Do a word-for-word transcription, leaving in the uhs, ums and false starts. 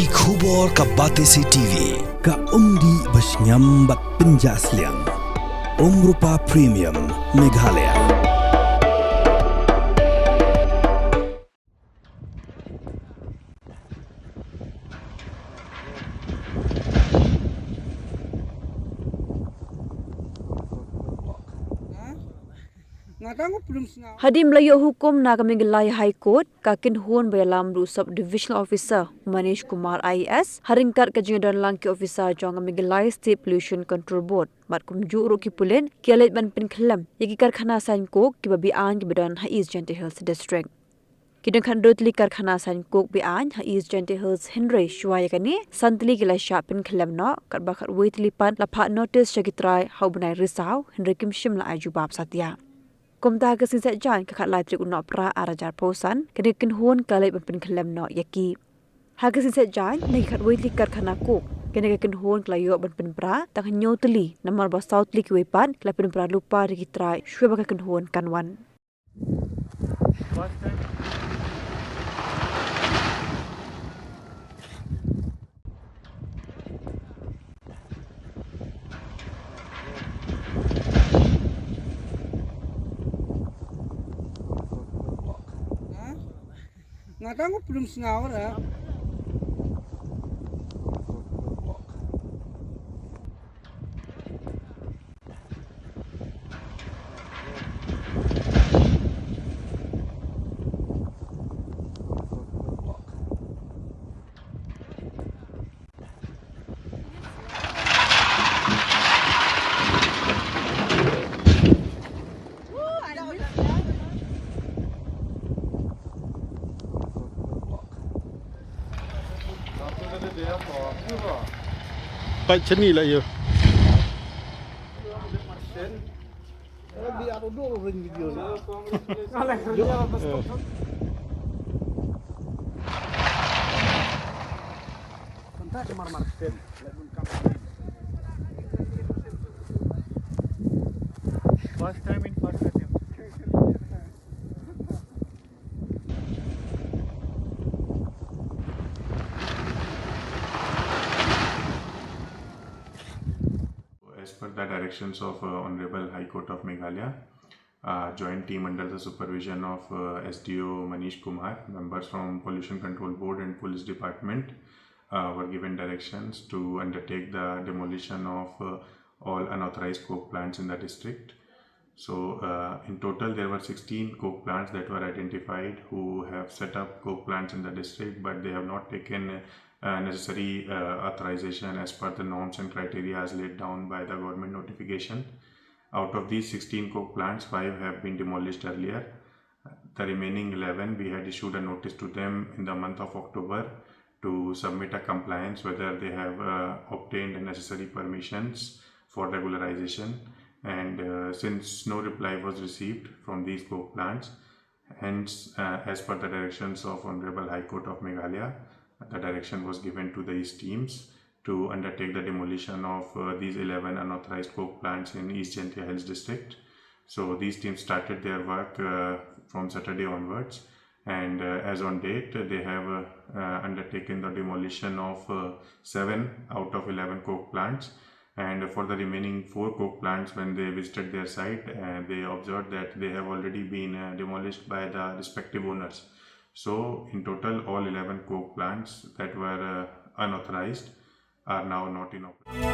Ki khubor ka Batesi T V, ka umdih ba shngiam bad pynjah sliang. Umrupa Premium, Meghalaya. Hadien ba la ïoh hukum na ka Meghalaya High Court, ka kynhun ba ïalam da u Sub Divisional Officer Manish Kumar I A S, ha ryngkat ka jingdon lang ki officer jong ka Meghalaya State Pollution Control Board bad kumjuh ruh ki pulit, ki la leit ban pynkhyllem ïa ki karkhana saiñ coke kiba be-aiñ kiba don ha East Jaintia Hills District. Ki don khatduh tylli karkhana saiñ coke be-aiñ ha East Jaintia Hills, hynrei shuwa ïa kane san tylli ki la shah pynkhyllem noh, katba khatwei tylli pat la phah notice sha ki trai ha u bnai Risaw, hynrei kim shym la ai jubab satia. Kumta ha ka sngi Saitjaiñ, ka khatlai tarik u Nohprah arhajar arphew san, kane ka kynhun ka la leit ban pynkhyllem noh ïa ki. Ha ka sngi Saitjaiñ, na ki khatwei tylli karkhana coke, kane ka kynhun ka la ïoh ban pynpra tang hynñiew tylli, namar ba saw tylli kiwei pat ki la pynpra lypa da ki trai shuwa ba ka kynhun kan wan. Nga tang ko pudum sngaw ra. Pait shane la ïa. First time in first attempt. As per the directions of, uh, Honorable High Court of Meghalaya, uh, joint team under the supervision of, uh, S D O Manish Kumar, members from Pollution Control Board and Police Department, uh, were given directions to undertake the demolition of, uh, all unauthorized coke plants in the district. So, uh, in total, there were sixteen coke plants that were identified who have set up coke plants in the district, but they have not taken, uh, necessary, uh, authorization as per the norms and criteria as laid down by the government notification. Out of these sixteen coke plants, five have been demolished earlier. The remaining eleven, we had issued a notice to them in the month of October to submit a compliance whether they have, uh, obtained the necessary permissions for regularization. And, uh, since no reply was received from these coke plants, hence, uh, as per the directions of Honorable High Court of Meghalaya, the direction was given to these teams to undertake the demolition of, uh, these eleven unauthorized coke plants in East Jaintia Hills District. So these teams started their work, uh, from Saturday onwards, and, uh, as on date, they have, uh, uh, undertaken the demolition of, uh, seven out of eleven coke plants. And for the remaining four coke plants, when they visited their site, uh, they observed that they have already been, uh, demolished by the respective owners. So, in total, all eleven coke plants that were, uh, unauthorized are now not in operation.